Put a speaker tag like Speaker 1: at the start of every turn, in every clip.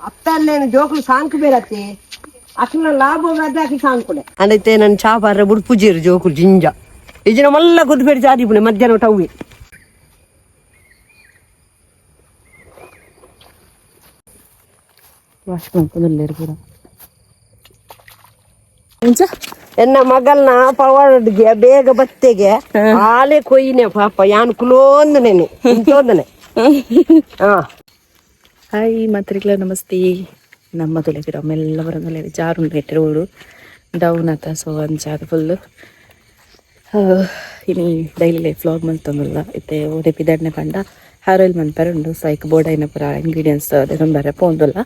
Speaker 1: ಅಪ್ಪಲ್ಲೇನು ಜೋಕುಲು ಸಾಂಕು ಬೇರತ್ತೆ ಅಕ್ನ ಲಾಭ ಅದಾಕಿ ಸಾಂಕುಲೆ ಅಂದೈತೆ ನನ್ನ ಚಾಪಾರ ಬುಡ್ಪುಜೀರು ಜೋಕುಲು ಜಿಂಜ ಇಜಿನ ಮಲ್ಲ ಕುದ್ಬೇಡಿ ಜಾರಿ ಪುಣೆ ಮಧ್ಯಾಹ್ನ ಟವ್ವಿ
Speaker 2: ವಾಶ್ ಮಾಡ್ಕೊಂಡು ಪೂರ ಎಂಚ
Speaker 1: ಎನ್ನ ಮಗಲ್ನ ಪವಾಡ್ಗೆ ಬೇಗ ಬತ್ತೆಗೆ ಆಲೆ ಕೊಯ್ಯಿನೆ ಪಾಪ ಯಾನ್ ಕುಲೋಂದನೇನೆ ಇಂತೋಂದನೆ ಹಾ.
Speaker 2: ಹಾಯ್ ಮಾತ್ರಿಗಳ ನಮಸ್ತೆ. ನಮ್ಮ ತುಳಿದಿರ ಮೆಲ್ಲ ಬರಂದಿಲ್ಲ ಜಾರುಂಡು ಎಟ್ಟೆ ಡೌನ್ ಆತ. ಸೊ ಅಂಚಾದ ಫುಲ್ಲು ಇನಿ daily life vlog ಮಲ್ತೊಂದುಲ್ಲ. ಇತ್ತೆ ಓಡೆ ಪಿದಡ್ನೆ ಪಂಡ ಹೇರ್ ಆಯಿಲ್ ಮನ್ಪೆರೆ ಉಂಡು. ಸೊ ಐಕ್ ಬೋಡಾಯಿನ ಪೂರ ಇಂಗ್ರೀಡಿಯೆಂಟ್ಸ್ ದೆತೊಂಬರೆ ಪೋಂದುಲ್ಲ.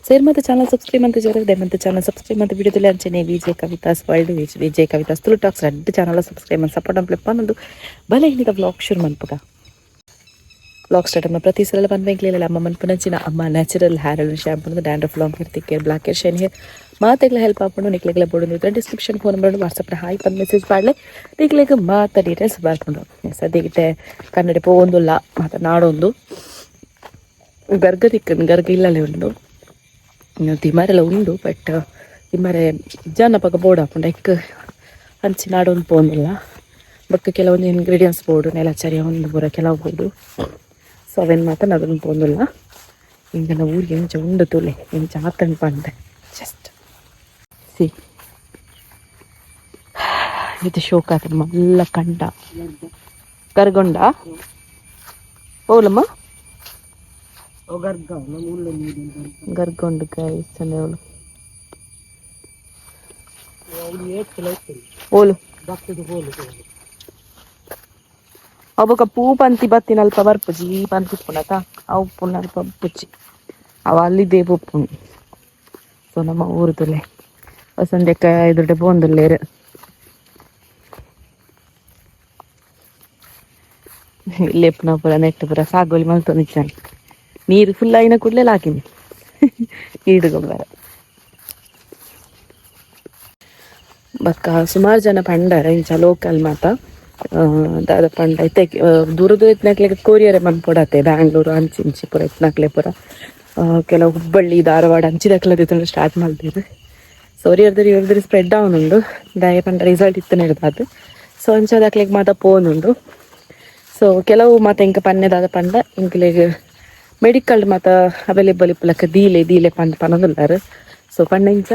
Speaker 2: ಸೇರ್ ಮತ್ತೆ ಚಾನಲ್ ಸಬ್ಸ್ಕ್ರೈಬ್ ಅಂತ ಜೋರ ಮತ್ತೆ ಚಾನಲ್ ಸಬ್ಸ್ಕ್ರೈಬ್ ಅಂತ ವಿಡಿಯೋದಲ್ಲಿ ಅಂಚನೆ ವಿಜಯ್ ಕವಿತಾಸ್ ವರ್ಲ್ಡ್, ವಿಜಯ್ ಕವಿತಾಸ್ ತುಳು ಟಾಕ್ಸ್ ರಡ್ಡ್ ಚಾನಲ್ ಸಬ್ಸ್ಕ್ರೈಬ್ ಅಂತ ಸಪೋರ್ಟ್ ಅಂತ ಪನ್ನೊಂದು ಬಲೆ. ಇನ್ನಿದ ವ್ಲಾಗ್ ಶುರು ಮನ್ಪುಗ. ವ್ಲಾಗ್ ಸ್ಟಾರ್ಟ್ ಅಮ್ಮ ಪ್ರತಿ ಸಲ ಪನ್ಪೆಂಕ್ಲಿಲ್ಲ ಅಮ್ಮ ಮನ್ಪುನಂಚಿನ ಅಮ್ಮ natural hair oil shampoo dandruff, long hair, thick hair, black hair, shine hair ಮಾತೆಗ್ಲ help ಆಪುಂಡು. ನಿಕ್ಲೆಗ್ಲ ಬೋಡು description phone number WhatsApp hi ಪಂದ್ ಮೆಸೇಜ್ ಪಾಡ್ಲೆ, ನಿಕ್ಲೆಗ್ ಮಾತ ಡೀಟೇಲ್ಸ್ ಬರ್ಪುಂಡು. ಸದ್ಯಗಿತ್ತೆ ಕನ್ನಡಿ ಪೋವೊಂದುಲ್ಲ, ಮಾತ ನಾಡೊಂದು ಗರ್ಗ ತಿಕ್ಕನ್ ಗರ್ಗ ಇಲ್ಲಲೇ ಉಂಡು. ತಿಮಾರೆಲ್ಲ ಉಂಡು, ಬಟ್ ತಿಮಾರೆ ಜನ ಪಕ್ಕ ಬೋರ್ಡ್ ಆಪುಂಡು ಎಕ್ ಅಂಚಿ ನಾಡೊಂದು ಪೋಂದಿಲ್ಲ. ಬೊಕ್ಕ ಕೆಲವೊಂದು ಇಂಗ್ರೀಡಿಯೆಂಟ್ಸ್ ಬೋರ್ಡು ನೆಲಚರಿ ಒಂದು ಪೂರ ಕೆಲವು ಬೋರ್ಡು. ಸೊ ಅವೇನು ಮಾತ್ರ ಅದನ್ನು ಪೋಂದಿಲ್ಲ. ಇಂಗನ ಊರಿಗೆ ಎಂಚ ಉಂಡು ತುಲೆ, ಎಂಚ ಆತಂಡ್ ಪಂಡೆ. ಜಸ್ಟ್ ಸಿ, ಇದು ಶೋಕ ಆತನ ಮಲ್ಲ ಕಂಡ ಕರ್ಗೊಂಡ ಓಲಮ್ಮ. ಗರ್ಗೊಂಡು ಗೈಸ್ ಓಲು ಓಲು ಅವು ಪೂ ಪಂತಿ ಬತ್ತಿನ ಅಲ್ಪ ಬರ್ಪುಜಿ. ಈ ಪಂತಿ ಪುನತ ಅವು ಪುನ ಅಲ್ಪ ಪುಚ್ಚಿ ಅವ ಅಲ್ಲಿದ್ದೇ ಪುಪ್ಪುನು. ಸೊ ನಮ್ಮ ಊರುದುಲೆ ವಸಂತಕ್ಕ ಎದುರುಡೆ ಪೋಂದುಲ್ಲೇರು. ಇಲ್ಲೆಪ್ಪುನ ಪೂರ ನೆಟ್ ಪೂರ ಸಾಗೋಲಿ ಮಲ್ತೊಂದಿಚ್ಚಾನೆ. ನೀರು ಫುಲ್ ಆಯಿನ ಕೂಡಲೇ ಲಾಕಿನಿ ಈಡು ಗೊಬ್ಬರ. ಬೊಕ್ಕ ಸುಮಾರು ಜನ ಪಂಡಾರ ಇಂಚ ಲೋಕಲ್ ಮಾತ ದಾದ ಪಂಡ ಇತ್ತೆ ದೂರ ದೂರ ಇತ್ನಕ್ಲೆಗ್ ಕೊರಿಯರ್ ಮನ್ಪೊಡತ್ತೆ. ಬ್ಯಾಂಗ್ಳೂರು ಅಂಚಿ ಇಂಚಿ ಪೂರ ಇತ್ನಕ್ಲೆ ಪೂರ ಕೆಲವು ಹುಬ್ಬಳ್ಳಿ ಧಾರವಾಡ ಅಂಚಿದಕ್ಲೆ ದೆತೊಂದು ಸ್ಟಾರ್ಟ್ ಮಲ್ದೆರ್. ಸೊ ಒರಿಯರ್ದರಿ ಒರಿಯರ್ದರಿ ಸ್ಪ್ರೆಡ್ ಆವೊಂದುಂಡು. ದಾಯೆ ಪಂಡ ರಿಸಲ್ಟ್ ಇತ್ತನೆ ಇರ್ದಾದ್. ಸೊ ಅಂಚಾದಕ್ಲೆಗ್ ಮಾತ ಪೋವೊಂದುಂಡು. ಸೊ ಕೆಲವು ಮಾತ ಎಂಕ ಪನ್ನೆ ದಾದ ಪಂಡ ಎಂಕ್ಲೆಗ್ ಮೆಡಿಕಲ್ ಮಾತ ಅವೈಲೇಬಲ್ ಇಪ್ಪುಲಕ ದೀಲೆ ದೀಲೆ ಪಂದ್ ಪನೊಂದುಲ್ಲೆರ್. ಸೊ ಪಂಡ ಇಂಚ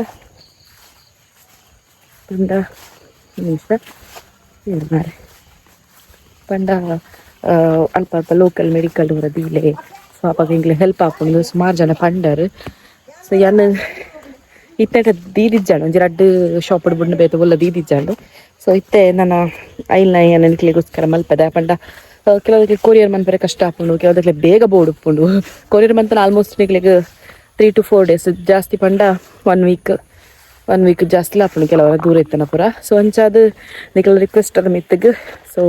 Speaker 2: ಪಂಡ ನಿಮಿಷ ಮಾರೆ ಪಂಡ ಅಲ್ಪ ಅಲ್ಪ ಲೋಕಲ್ ಮೆಡಿಕಲ್ ಪೂರ ದೀಲೆ. ಸೊ ಅಪಗ ಎಂಕ್ಲೆ ಹೆಲ್ಪ್ ಆಪುಂಡು ಸುಮಾರು ಜನ ಪಂಡರ್. ಸೊ ಯಾನ್ ಇತ್ತೆ ದೀದಿಜ್ಜಾಂಡ್ ಒಂಜಿ ರಡ್ಡ್ ಶಾಪ್ ಬುಡ್ದು ಬೇತೆ ಒಲ್ಲ ದೀದಿಜ್ಜಾಂಡ್. ಸೊ ಇತ್ತೆ ನನ ಐಲ್ನ ಯಾನ್ ನಿಕ್ಲೆಗೋಸ್ಕರ ಮಲ್ಪೆದ ಪಂಡ ಕೆಲವಕ್ಕೆ ಕೊರಿಯರ್ ಮನ್ಪೆರೆ ಕಷ್ಟ ಆಪುಂಡು, ಕೆಲವದಕ್ಕೆ ಬೇಗ ಬೋರ್ಡ್ ಉಪ್ಪುಂಡು. ಕೊರಿಯರ್ ಮಂತನ ಆಲ್ಮೋಸ್ಟ್ ನಿಕ್ಲೆಗ್ 3 ಟು 4 ಡೇಸ್, ಜಾಸ್ತಿ ಪಂಡ one week, one week ಜಾಸ್ತಿ ಆಪುಂಡು ಕೆಲವರ ದೂರ ಇತ್ತನ ಪೂರ. ಸೊ ಅಂಚಾದ್ ನಿಕಲ್ ರಿಕ್ವೆಸ್ಟ್ ಅದ ಮಿತ್ತಗ್. ಸೊ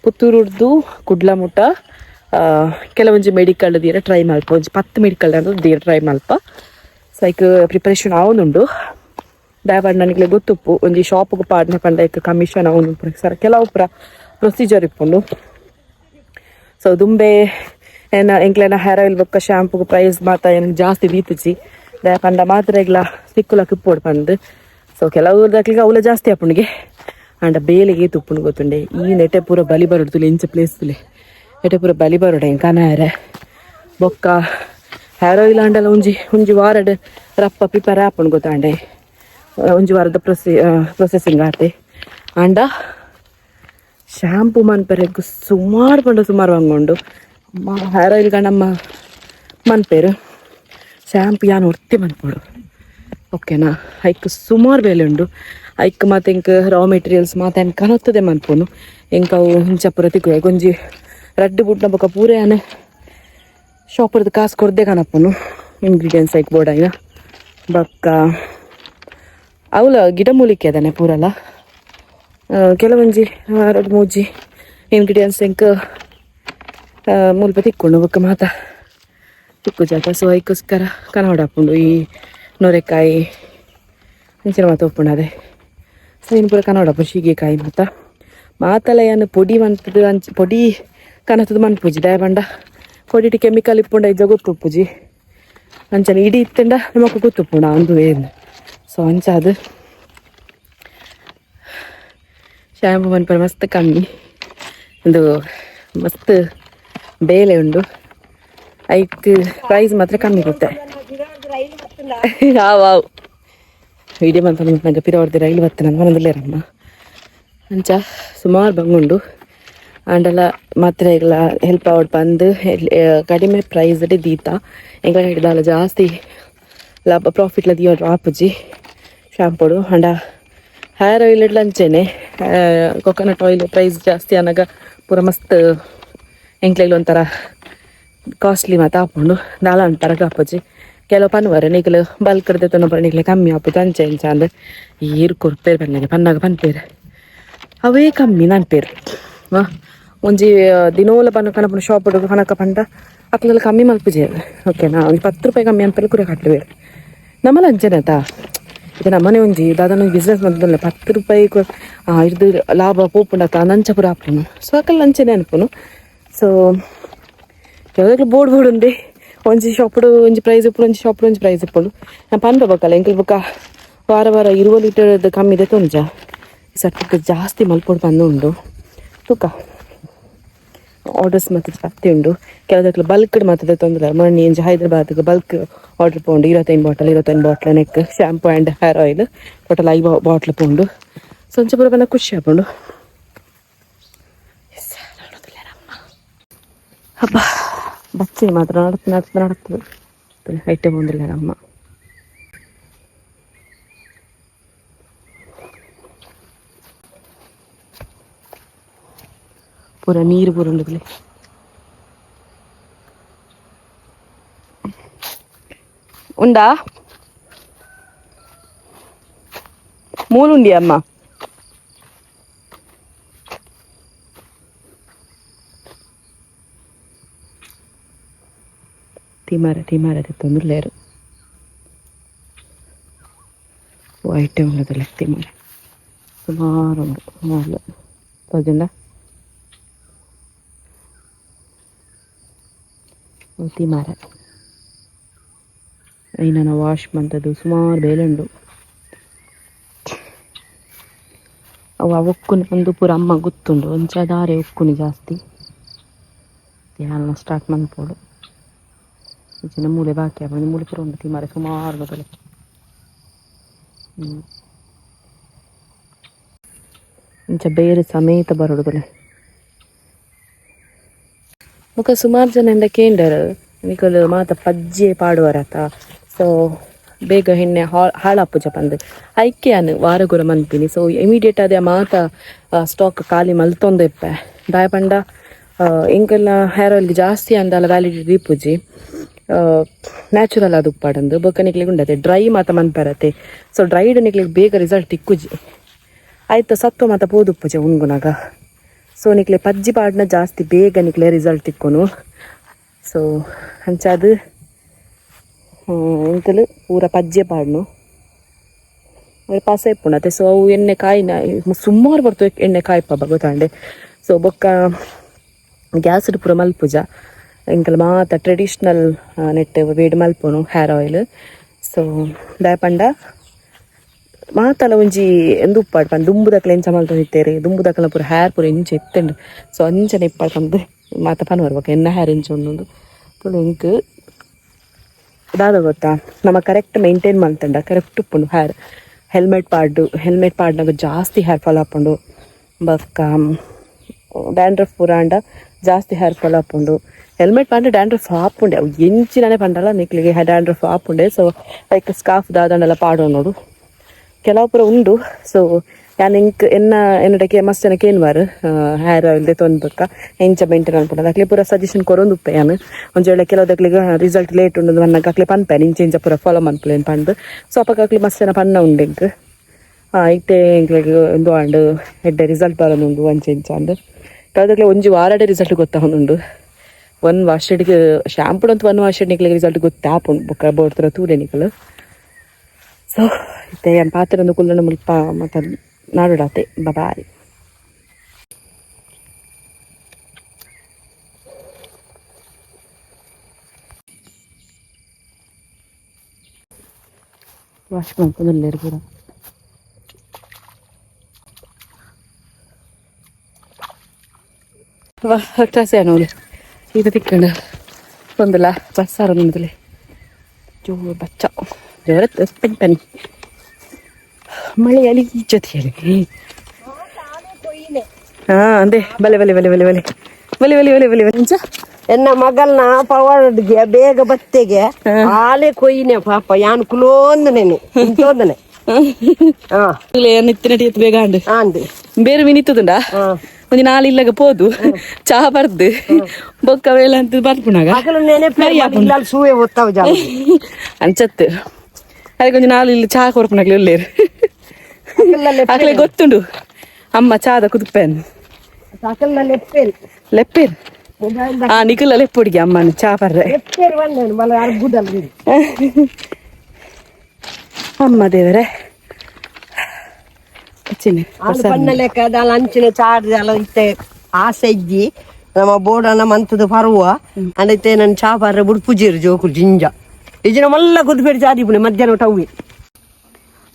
Speaker 2: ಪುತ್ತೂರುಡ್ದು ಕುಡ್ಲ ಮುಟ್ಟ ಕೆಲವೊಂಜಿ ಮೆಡಿಕಲ್ ದೀರ ಟ್ರೈ ಮಲ್ಪ, ಒಂಜಿ 10 ಮೆಡಿಕಲ್ ದೀರ ಟ್ರೈ ಮಲ್ಪ. ಸೊ ಐಕ್ ಪ್ರಿಪರೇಷನ್ ಆವೊಂದುಂಡು. ದಾಯೆ ನನಗೆ ಗೊತ್ತುಪ್ಪು ಒಂಜಿ ಶಾಪ್ಗ್ ಪಾಡ್ನ ಪಂಡ ಐಕ್ ಕಮಿಷನ್ ಆವೊಂದು ಸರ್ ಕೆಲವು ಪೂರ ಪ್ರೊಸೀಜರ್ ಇಪ್ಪುಂಡು. ಸೊ ದುಂಬೆ ಏನ ಎಂಕ್ಲೆನ ಹೇರ್ ಆಯಿಲ್ ಬೊಕ್ಕ ಶಾಂಪುಗ್ ಪ್ರೈಸ್ ಮಾತ ಏನ್ ಜಾಸ್ತಿ ದೀತುಜಿ. ದಾಯೆ ಪಂಡ ಮಾತ್ರೆಗ್ಲ ತಿಕ್ಕುಲಕ್ ಇಪ್ಪೊಡು ಪಂದ್. ಸೊ ಕೆಲವು ದಕ್ಲೆಗ್ ಅವ್ಲ ಜಾಸ್ತಿ ಆಪುಂಡುಗೆ. ಆಂಡ ಬೇಲೆಗೆ ತುಪ್ಪುಂಡು ಗೊತ್ತುಂಡೆ. ಈ ನೆಟೆ ಪೂರ ಬಲಿ ಬರೊಡು ತುಲೆ, ಇಂಚ ಪ್ಲೇಸ್ ತುಲೆ ನೆಟೆ ಪೂರ ಬಲಿ ಬರೊಡು ಎಂಕ್ ಕನಯೆರೆ. ಬೊಕ್ಕ ಹೇರ್ ಆಯಿಲ್ ಆಂಡಲ ಒಂಜಿ ಒಂಜಿ ವಾರಡ್ ರಪ್ಪ ಪ್ರಿಪೇರ್ ಆಪುಂಡು ಗೊತ್ತಾಂಡೆ. ಒಂಜಿ ವಾರದ ಪ್ರೊಸೆಸಿಂಗ್ ಆತೆ. ಆಂಡ ಶಾಂಪು ಮನ್ಪೆರೆಗ್ ಸುಮಾರು ಪಂಡ ಸುಮಾರು ವಾಂಗೊಂಡು. ಹೇರ್ ಆಯಿಲ್ ನಮ್ಮ ಮನ್ಪೇರು, ಶಾಂಪು ಯಾನ್ ಒರ್ತಿ ಮನ್ಪೊಡು, ಓಕೆನಾ? ಐಕ್ ಸುಮಾರು ಬೇಲೆ ಉಂಡು. ಐಕ್ ಮಾತ ಎಂಕ್ ರಾ ಮೆಟೀರಿಯಲ್ಸ್ ಮಾತ ಎಂಕ್ ಕನೊತ್ತದೆ ಮನ್ಪುನು. ಎಂಕ್ ಅವು ಇಂಚ ಪೂರ ತಿಕ್ಕುವೆ ಒಂಜಿ ರಡ್ಡ್ ಬುಡ್ನ ಬೊಕ್ಕ ಪೂರ ಯಾನ್ ಶಾಪರ್ದು ಕಾಸು ಕೊರ್ದೆ ಕನಪುನು ಇಂಗ್ರೀಡಿಯೆಂಟ್ಸ್ ಐಕ್ ಬೋಡಾಯಿನ. ಬೊಕ್ಕ ಅವ್ಲ ಗಿಡಮೂಲಿಕೆ ಅದನೆ ಪೂರಲ. ಕೆಲವೊಂಜಿ ರಡ್ಡ್ ಮೂಜಿ ಇಂಗ್ರೀಡಿಯೆಂಟ್ಸ್ ಎಂಕ್ ಮುಲ್ಪ ತಿಕ್ಕುಂಡು, ಬೊಕ್ಕ ಮಾತ ತಿಕ್ಕುಜಾತ. ಸೊ ಐಕೋಸ್ಕರ ಕನವಡಾಪುಂಡು. ಈ ನೊರೆಕಾಯಿ ಅಂಚಿನ ಮಾತ ಉಪ್ಪುಂಡು ಅದೇ. ಸೊ ಇನ್ನು ಪೂರ ಕನವಡಾಪುಂಡು ಸೀಗೆಕಾಯಿ ಮಾತ ಮಾತಲ. ಯಾನ್ ಪೊಡಿ ಮನ್ಪುದು ಅಂಚ ಪೊಡಿ ಕನತದ ಮನ್ಪುಜಿ. ದಾಯೆ ಪಂಡ ಪೊಡಿಟ್ ಕೆಮಿಕಲ್ ಇಪ್ಪುಂಡ ಇಜ್ಜ ಗೊತ್ತುಪ್ಪುಜಿ. ಅಂಚನೆ ಇಡೀ ಇತ್ತಂಡ ನಮಕ್ ಗೊತ್ತುಪ್ಪುಂಡು ಅಂದುವೇ. ಸೊ ಅಂಚ ಅದು ಶ್ಯಾಂಪು ಮನ್ಪರೆ ಮಸ್ತ್ ಕಮ್ಮಿ, ಒಂದು ಮಸ್ತ್ ಬೇಲೆ ಉಂಡು. ಐಕ್ ಪ್ರೈಸ್ ಮಾತ್ರ ಕಮ್ಮಿ ಕೊತ್ತೆ. ಆವ್ ಆವ್ ವಿಡಿಯೋ ಮಂತ ಪಿರವರ್ದಿ ರೈಲು ಬತ್ತನ ಮನದಲ್ಲೇರಮ್ಮ. ಅಂಚ ಸುಮಾರು ಬಂಗುಂಡು ಆಂಡಲ ಮಾತ್ರೆಗಳ ಹೆಲ್ಪ್ ಆವಡ್ ಬಂದು ಕಡಿಮೆ ಪ್ರೈಸ್ ದೀತ. ಎಂಕಲ ಹಿಡ್ದಾಲ ಜಾಸ್ತಿ ಲಾಭ ಪ್ರಾಫಿಟ್ಲ ದೀಯೋಡು ಆಪುಜಿ ಶಾಂಪುಡು. ಅಂಡ ಹೇರ್ ಆಯಿಲ್ ಇಡ್ಲ ಅಂಚೆನೆ coconut oil price ಜಾಸ್ತಿ ಅನ್ನಾಗ ಪೂರ ಮಸ್ತ್ ಎಂಕ್ಲೆಗ್ಲ ಒಂಥರ ಕಾಸ್ಟ್ಲಿ ಮಾತ ಆಪುಂಡು. ದಾಲ ಅಂತಾರ ಆಪುಜಿ. ಕೆಲವು ಪನ್ವರೆ ನಿಕ್ಲು ಬಲ್ಕ್ ದೆತ್ತೊಂಡ ನಿಕ್ಲೆ ಕಮ್ಮಿ ಆಪುಜಿ ಅಂಚೆ ಇಂಚ ಅಂದ್. ಈರ್ ಕೊರ್ಪೇರು ಪನ್ನಗ ಪನ್ನಾಗ ಪನ್ಪೇರು ಅವೇ ಕಮ್ಮಿ ನನ್ಪೇರು. ಒಂಜಿ ದಿನೋಲ ಪನ್ನ ಕನಪುನ ಶಾಪ್ ಕನಕ ಪಂಡ ಅಕ್ಲೆಲ್ಲ ಕಮ್ಮಿ ಮಲ್ಪುಜಿ, ಓಕೆನಾ? ಒಂಜಿ 10 ರೂಪಾಯಿ ಕಮ್ಮಿ ಅನ್ಪೆಲ್ಲ ಕುರೆ ಕಟ್ಟುವೇರು. ನಮ್ಮಲ ಅಂಚೆನೆ ಆತಾ. ಇದು ನಮ್ಮನೆ ಒಂಜಿ ದಾದನ ಒಂಜಿ ಬಿಸ್ನೆಸ್ ಮಲ್ತಲ್ಲ 10 ರೂಪಾಯಿ ಇರ್ದು ಲಾಭ ಪೋಪುಂಡತ ಅಂಚ ಪೂರ ಆಪುನು. ಸೊ ಅಕಲ್ ಅಂಚೆನೆ ಅನ್ಪುನು. ಸೊ ಕೆಲವು ಬೋರ್ಡ್ ಬೋರ್ಡ್ ಉಂಡೆ, ಒಂಜಿ ಶಾಪ್ಡು ಒಂಜಿ ಪ್ರೈಸ್ ಇಪ್ಪುಂಡು, ಒಂಜಿ ಶಾಪ್ಡು ಒಂಜಿ ಪ್ರೈಸ್ ಇಪ್ಪುಂಡು. ನಾನು ಪನ್ಪ ಬೊಕ್ಕಲ್ಲ ಎಂಕಲ್ ಬೊಕ್ಕ ವಾರ ವಾರ 20 ಲೀಟರ್ ಕಮ್ಮಿ ಇದೆ ತೊಂಜ ಸರ್ಟಿಫಿಕೇಟ್ ಜಾಸ್ತಿ ಮಲ್ಪೊಡು ಪಂದು ಉಂಡು. ತೂಕ ಆರ್ಡರ್ಸ್ ಮತ್ತೆ ಜಾಸ್ತಿ ಉಂಡು. ಕೆಲವುದಕ್ಕೆ ಬಲ್ಕ್ ಮಾತ್ರ ತೊಂದರೆ. ಮೊನ್ನೆ ಒಂಜಿ ಹೈದರಾಬಾದ್ಗೆ ಬಲ್ಕ್ ಆರ್ಡರ್ ಪೋಂಡು, 25 bottle 25 bottle neck shampoo and hair oil total 5 bottle ಪೋಂಡು. ಸೊ ಒಂಚ ಪೂರ ಬನ್ನ ಖುಷಿ ಆಪುಂಡು. ಅಬ್ಬಾ ಬಚ್ಚೆ ಮಾತ್ರ ನಡತ್ ನಡತ್ ನಡತ್ತದು ಐಟಮ್ ಒಂದಿಲ್ಲ ನಮ್ಮ. ಪೂರ ನೀರು ಪೂರ ಉಂಡು. ಉಂಡಾ ಮೂಲುಂಡಿ ಅಮ್ಮ. ತಿಮಾರ ತಿಮಾರ ತೊಂದರೆಲೇರು ಐಟಮ್ ಉಳ್ಳದಲ್ಲ ತಿಮಾರ ಸುಮಾರು ಉಂಡು ಸುಮಾರು ತೋಜುಂಡ ತಿಮಾರ. ಐನನ ವಾಶ್ ಮಂತದ್ದು ಸುಮಾರು ಬೇಲೆ ಉಂಡು. ಅವು ಆ ಒಕ್ಕುನಿ ಒಂದು ಪೂರ ಅಮ್ಮ ಗೊತ್ತುಂಡು. ಒಂಚ ದಾರೆ ಒಕ್ಕುನಿ ಜಾಸ್ತಿ ಯಾನ ಸ್ಟಾರ್ಟ್ ಮನ್ಪೋಡು. ಇಂಚಿನ ಮೂಲೆ ಬಾಕಿ ಆಪುಂಡು, ಮೂಲೆ ಪೂರ ಉಂಡು ತಿಮಾರೆ ಸುಮಾರು ಬದಲು. ಇಂಚ ಬೇರೆ ಸಮೇತ ಬರೋಡು ಬಲೆ. ಬೊಕ ಸುಮಾರು ಜನ ಎಂದ ಕೇಂಡರ್ ನಿಕುಲು ಮಾತ ಪಜ್ಜೆ ಪಾಡುವರತ, ಸೊ ಬೇಗ ಎಣ್ಣೆ ಹಾಳಾಪುಜ ಪಂದ್. ಐಕೆ ಯಾನ್ ವಾರಗುರ ಮನ್ಪಿನಿ. ಸೊ ಇಮಿಡಿಯೇಟ್ ಅದೇ ಮಾತ ಸ್ಟಾಕ್ ಖಾಲಿ ಮಲ್ತೊಂದು ಇಪ್ಪೆ. ದಾಯ ಪಂಡ ಎಂಕೆಲ್ಲ ಹೇರ್ ಆಯಿಲ್ ಜಾಸ್ತಿ ಅಂದಲ ವ್ಯಾಲಿಡಿಟಿ ಇಪ್ಪುಜಿ, ನ್ಯಾಚುರಲ್ ಅದು ಉಪ್ಪಾಡಂದು. ಬೊಕ್ಕ ನಿಕ್ಲೆಗ್ ಉಂಡತೆ ಡ್ರೈ ಮಾತ ಮನ್ಪರತೆ. ಸೊ ಡ್ರೈಡ್ ನಿಕ್ಲೆಗ್ ಬೇಗ ರಿಸಲ್ಟ್ ತಿಕ್ಕುಜಿ, ಆಯ್ತು ಸತ್ವ ಮಾತ ಪೋದುಪ್ಪುಜೆ ಉಂಗುನಾಗ. ಸೊ ನಿಕ್ಲೆ ಪಜ್ಜಿ ಪಾಡ್ನ ಜಾಸ್ತಿ ಬೇಗ ನಿಕ್ಲೆ ರಿಸಲ್ಟ್ ತಿಕ್ಕೊನು. ಸೊ ಅಂಚಾದ್ ಎಂಕಲು ಪೂರ ಪಜ್ಜೆ ಪಾಡ್ನು ಪಾಸ ಇಪ್ಪುಂಡು ಅತೆ. ಸೊ ಅವು ಎಣ್ಣೆ ಕಾಯಿನ ಸುಮಾರು ಬರ್ತವೆ ಎಣ್ಣೆ ಕಾಯಿಪ ಗೊತ್ತಾಂಡೆ. ಸೊ ಬೊಕ್ಕ ಗ್ಯಾಸ್ ಪೂರ ಮಲ್ಪುಜ ಎಂಕಲ್ ಮಾತ ಟ್ರೆಡಿಷ್ನಲ್ ನೆಟ್ ವೇಡ್ ಮಲ್ಪುನು hair oil. So ದಾಯ ಪಂಡ ಮಾತಲ ಒಂಜಿ ಎಂದು ಉಪ್ಪಾಡು ಪಂದ್ ದುಂಬುದಕ್ಲೆ ಎಂಚ ಮಲ್ತೊಂದಿತ್ತೇರಿ, ದುಂಬುದಕ್ಲ ಪೂರ ಹೇರ್ ಪೂರ ಎಂಚ ಇತ್ತುಂಡು. ಸೊ ಅಂಚನೆ ಇಪ್ಪಾಡು ಪಂದ್ ಮಾತ ಪನ್ವರ್. ಬೊಕ್ಕ ಎನ್ನ ಹೇರ್ ಎಂಚ ಉಂಡು ತುಳು ಎಂಕ್ ದಾದ ಗೊತ್ತಾ, ನಮ ಕರೆಕ್ಟ್ ಮೇಂಟೈನ್ ಮಲ್ತಂಡ ಕರೆಕ್ಟ್ ಉಪ್ಪುಂಡು ಹೇರ್. ಹೆಲ್ಮೆಟ್ ಪಾಡ್ಡು, ಹೆಲ್ಮೆಟ್ ಪಾಡ್ನಾಗ ಜಾಸ್ತಿ ಹೇರ್ ಫಾಲ್ ಆಪುಂಡು. ಬೊಕ್ಕ ಡ್ಯಾಂಡ್ರಫ್ ಪೂರ ಆಂಡ ಜಾಸ್ತಿ ಹೇರ್ ಫಾಲ್ ಆಪುಂಡು. ಹೆಲ್ಮೆಟ್ ಪಾಂಡ ಡ್ಯಾಂಡ್ರಫ್ ಆಪುಂಡೆ, ಅವು ಎಂಚಿನನೆ ಪಂಡಲ ನಿಕ್ಲಿಗೆ ಡ್ಯಾಂಡ್ರಫ್ ಆಪುಂಡೆ. ಸೊ ಲೈಕ್ ಸ್ಕಾರ್ಫ್ ದಾದಂಡಲ ಪಾಡೋ ನೋಡು, ಕೆಲವು ಪೂರ ಉಂಡು. ಸೊ ಯಾನ್ ಎಂಕ್ ಎನ್ನ ಎನ್ನಡಕ್ಕೆ ಮಸ್ತ್ ಜನ ಕೇನ್ವಾರ್ ಹೇರ್ ಆಯಿಲ್ ದೆತ್ತೊಂದು ಎಂಚ ಮೇಂಟೈನ್ ಮಲ್ಪುಂಡು ಅಕ್ಲೆ ಪೂರ ಸಜೆಷನ್ ಕೊರೊಂದು ಉಪ್ಪೆ ಯಾನ್. ಒಂಜಿ ವೇಳೆ ಕೆಲವುದಕ್ಲೆಗ್ ರಿಸಲ್ಟ್ ಲೇಟ್ ಉಂಡು ಪನ್ನಗ ಅಕ್ಲೆ ಪನ್ಪೆ ಇಂಚ ಇಂಚ ಪೂರ ಫಾಲೋ ಮನ್ಪುಲೆ ಪಂದ್. ಸೊ ಅಪಗ ಅಕ್ಲೆ ಮಸ್ತ್ ಜನ ಪನ್ನ ಉಂಡು ಎಂಕ್ ಇತ್ತೆ ಎಂಕ್ಲೆಗ್ ಉಂದು ಆಂಡ್ ಎಡ್ಡೆ ರಿಸಲ್ಟ್ ಬರೋದುಂಡು ಅಂಚ ಇಂಚ ಅಂದ್. ಕೆಲವುದಕ್ಲೆ ಒಂಜಿ ವಾರಡೆ ರಿಸಲ್ಟ್ ಗೊತ್ತಾವೊಂದುಂಡು. ಒನ್ ವಾಶ್ ಶಾಂಪುಡ್ ಅಂತ ಒನ್ ವಾಶ್ ನಿಕ್ಲೆಗ್ ರಿಸಲ್ಟ್ ಗೊತ್ತಾಪುಂಡು. ಬೊಕ್ಕ ಬೋಡ್ತರ ತೂಲೆ ನಿಕುಲು. ಸೊ ಇತ್ತೆ ಯಾನ್ ಪಾತೆರೊಂದು ಕುಲ್ಲುಂಡ ಮುಲ್ಪ ಮಾತ ನಾಡೋಡಾತೆ. ಬಾಯ್. ವಾಶ್ ಮಾಡ್ಕೊಂಡು ಪೂರ. ಒಟ್ಟಾಸೆ ನೋಡು ಇದು ತಿಕ್ಕಂಡು ಒಂದಲ್ಲ ಬಸ್ಸಾರ ಒಂದಲೆ ಜೋರು ಬಚ್ಚ ಜೋರ ಪೆನ್ ಪೆನ್ ಮಳೆಯಲ್ಲಿ ಜೊತೆಯಲ್ಲಿ. ಹಾ ಅಂದೆ ಬಲೆ ಬಲೆ ಬಲೆ ಬಲೆ ಬಲೆ ಬಲೆ ಬಲೆ ಬಲೆ ಬಲೆ ಬಲೆ.
Speaker 1: ಎನ್ನ ಮಗಲ್ನ ಪವಾಡ್ಗೆ ಬೇಗ ಬತ್ತೆಗೆ ಆಲೆ ಕೊಯ್ಯಿನೆ ಪಾಪ ಯಾನ್ ಕುಲೋಂದನೇನೆ ಇಂತೋಂದನೆ. ಹಾ.
Speaker 2: ನಿತ್ತಿನ ಟೀತ್ ಬೇಗ ಅಂಡು.
Speaker 1: ಆಂದ್.
Speaker 2: ಬೇರೆ ಮಿನಿತ್ತುಂಡ ಒಂಜಿ ನಾಲ್ ಇಲ್ಲಗ ಪೋದು ಚಾ ಬರ್ದು ಬೊಕ್ಕ ವೇಳ ಅಂತ ಬರ್ಪುನಾಗ.
Speaker 1: ಅಗಲು ನೆನೆ ಇಲ್ಲಲ್ ಸೂವೆ ಒತ್ತಾವ ಜಾಗ.
Speaker 2: ಅಂಚತ್ತು ಅದಕ್ಕೆ ಒಂಜಿ ನಾಲ್ ಇಲ್ಲಿ ಚಾ ಕೊರ್ಪುನಾಗ್ಲಿ ಉಲ್ಲೇರು. ಅಕ್ಲೆ ಗೊತ್ತುಂಡು ಅಮ್ಮ ಚಾದ ಕುದುಪೇನ್.
Speaker 1: ಅಕಲ್ನ ಲೆಪ್ಪೇನ್.
Speaker 2: ಲೆಪ್ಪೇರ್.
Speaker 1: ಮೊಬೈಲ್.
Speaker 2: ಆ ನಿಕುಲ ಲೆಪ್ಪುಡಿಗೆ ಅಮ್ಮನ ಚಾ ಪರ್ರೆ.
Speaker 1: ಲೆಪ್ಪೇರ್ ಬಂದೇನು ಮಲ ಅರ್ಬುದಲ್ಲ.
Speaker 2: ಅಮ್ಮ ದೇವರೇ ಅಚ್ಚಿನ.
Speaker 1: ಆಲು ಬಣ್ಣ ಲೆಕ್ಕ ದಾಲ ಅಂಚಿನ ಚಾರ್ಜ್ ಅಲ್ಲ ಇತ್ತೆ ಆಸೆ ಇಜ್ಜಿ ನಮ್ಮ ಬೋರ್ಡನ ಮಂತದ ಪರುವ ಅಂಡೈತೆ ನನ್ನ ಚಾ ಪರ್ರೆ ಬುಡ್ಪುಜೀರು ಜೋಕುಲು ಜಿಂಜ ಇಜಿನ ಮಲ್ಲ ಕುದುಪೇರು ಚಾದಿಪುಣೆ ಮಧ್ಯಾಹ್ನ ಟವ್ವೆ.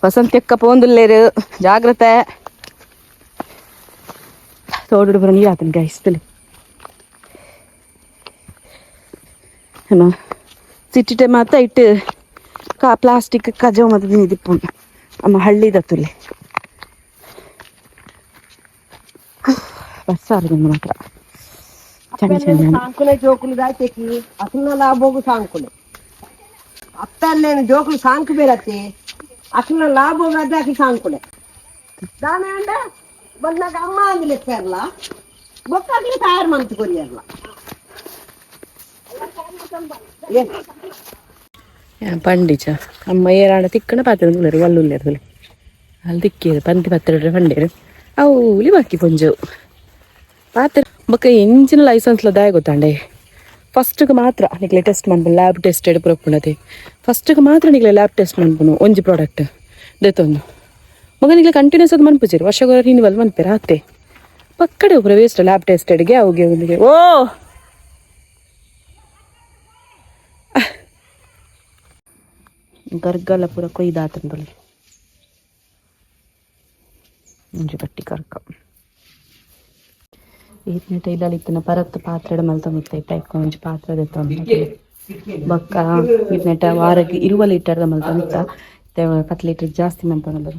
Speaker 2: ವಸಂತ್ಯಕ್ಕ ಪೋಂದುಲ್ಲೇರು ಜಾಗ್ರತೆ. ತೋಡು ಬರ ನೀರು ಆತನ ಗೈಸ್ತಲೆ ಅಮ್ಮ ಸಿಟ್ಟಿಟೆ ಮಾತ ಇಟ್ಟು ಕಾ ಪ್ಲಾಸ್ಟಿಕ್ ಕಜವು ಮತ್ತೆ ದಿಪ್ಪುಂಡು ಅಮ್ಮ ಹಳ್ಳಿದ ತುಲೆ ಬಸ್ಸಾರು ಮಾತ್ರ ಚಂದ ಚಂದ.
Speaker 1: ಸಾಂಕುಲೆ ಜೋಕುಲು ದಾಯ್ತೆಕಿ ಅಸಲ್ನ ಲಾಭೋಗು ಸಾಂಕುಲೆ ಅತ್ತಲ್ಲೇನು ಜೋಕುಲು ಸಾಂಕು ಬೇರತ್ತೆ ಅಸಲ್ನ ಲಾಭೋಗು ಅದಾಕಿ ಸಾಂಕುಲೆ ದಾನ ಅಂಡ ಬಂದಾಗ ಅಮ್ಮ ಅಂದ್ಲೆ ಪೇರ್ಲ ಬೊಕ್ಕಾಗ್ಲಿ ತಯಾರು ಮಂತ್ ಕೊರಿಯರ್ಲ.
Speaker 2: ಪಂಡಿಚ ಅಮ್ಮ ಏರಾಣ ತಿಕ್ಕಣ ಪಾತ್ರೆ ಉಳ್ಳೇರು ಒಳ್ಳುಲ್ಲೇರು ತುಲೆ ಅಲ್ಲಿ ತಿಕ್ಕಿರು ಪಂತಿ ಪತ್ರೆ ಪಂಡೇರು ಅವು ಉಲಿ ಬಾಕಿ ಪೊಂಜವು ಪಾತ್ರೆ ಬೊಕ್ಕ ಎಂಚಿನ ಲೈಸೆನ್ಸ್ಲ ದಾಯ ಗೊತ್ತಾಂಡೆ. ಫಸ್ಟ್ಗೆ ಮಾತ್ರ ನಿಕ್ಲೆ ಟೆಸ್ಟ್ ಮನ್ಪುನು ಲ್ಯಾಬ್ ಟೆಸ್ಟ್ ಪುರಪ್ಪುಂಡತೆ. ಫಸ್ಟ್ಗೆ ಮಾತ್ರ ನಿಕ್ಲೆ ಲ್ಯಾಬ್ ಟೆಸ್ಟ್ ಮನ್ಪುನು ಒಂಜಿ ಪ್ರಾಡಕ್ಟ್ ದೆತ್ತೊಂದು ಮಗ ನಿಕ್ಲೆ ಕಂಟಿನ್ಯೂಸ್ ಅದು ಮನ್ಪುಜೆರ್ ವರ್ಷಗೊರ ರಿನಿವಲ್ ಮನ್ಪೆರ್ ಆತೆ ಪಕ್ಕಡೆ ಉಪರ ವೇಸ್ಟ್ ಲ್ಯಾಬ್ ಟೆಸ್ಟೆಡ್ಗೆ ಅವುಗೆ ಒಂದಿಗೆ. ಓ ಗರ್ಗಲ ಪೂರ ಕೊಯ್ದಾತಂದೊಲಿ ಒಂಜಿ ಬಟ್ಟಿ ಕರ್ಕ ಏತ್ನೆಟ ಇಲ್ಲಲ್ ಇತ್ತಿನ ಪರತ್ ಪಾತ್ರೆಡ್ ಮಲ್ತೊಂದಿತ್ತೆ ಇತ್ತೆ ಐಕ್ ಒಂಜಿ ಪಾತ್ರೆ ದೆತ್ತೊಂದು ಬೊಕ್ಕ ಇತ್ನೆಟ ವಾರಗ್ 20 ಲೀಟರ್ದ ಮಲ್ತೊಂದಿತ್ತ ಇತ್ತೆ 10 ಲೀಟರ್ ಜಾಸ್ತಿ ಮಲ್ತೊಂದು.